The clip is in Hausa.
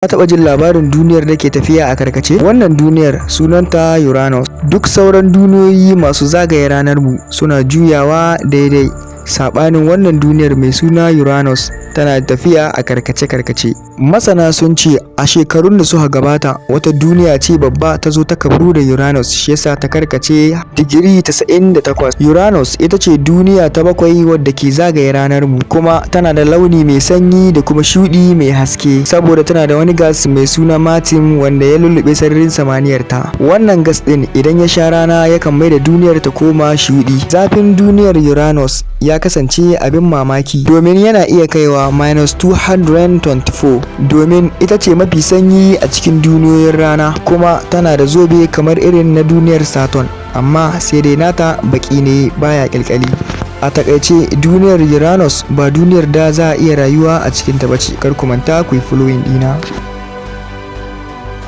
Ka taɓa jin labarin duniyar da ke tafiya a karkace? Wannan duniyar sunanta Uranus. Duk sauran duniyoyi masu zagaye ranarmu suna juyawa daidai, saɓanin wannan duniyar mai suna Uranus, tana tafiya a karkace-karkace. Masana sun ce a shekarun da suka gabata wata duniya ce babba ta zo ta kafru da Uranus, shi yasa ta karkace digiri 98. Uranus ita ce duniya ta bakwai wadda ke zagaye ranarmu, kuma tana da launi mai sanyi da kuma shuɗi mai haske saboda tana da wani gas mai suna methane wanda ya lullube sararin samaniyar ta. Wannan gas ɗin idan ya sha rana yakan mai da duniyar ta koma shuɗi. Zafin duniyar Uranus ya kasance abin mamaki domin yana iya kaiwa minus 224, domin ita ce mafi sanyi a cikin duniyoyin rana, kuma tana da zobe kamar irin na duniyar Saturn, amma sai dai nata baki ne, baya kyalkyali. A takaice, duniyar Uranus ba duniyar da za a iya rayuwa a cikinta ba ce. Kar ku manta ku yi following ɗina.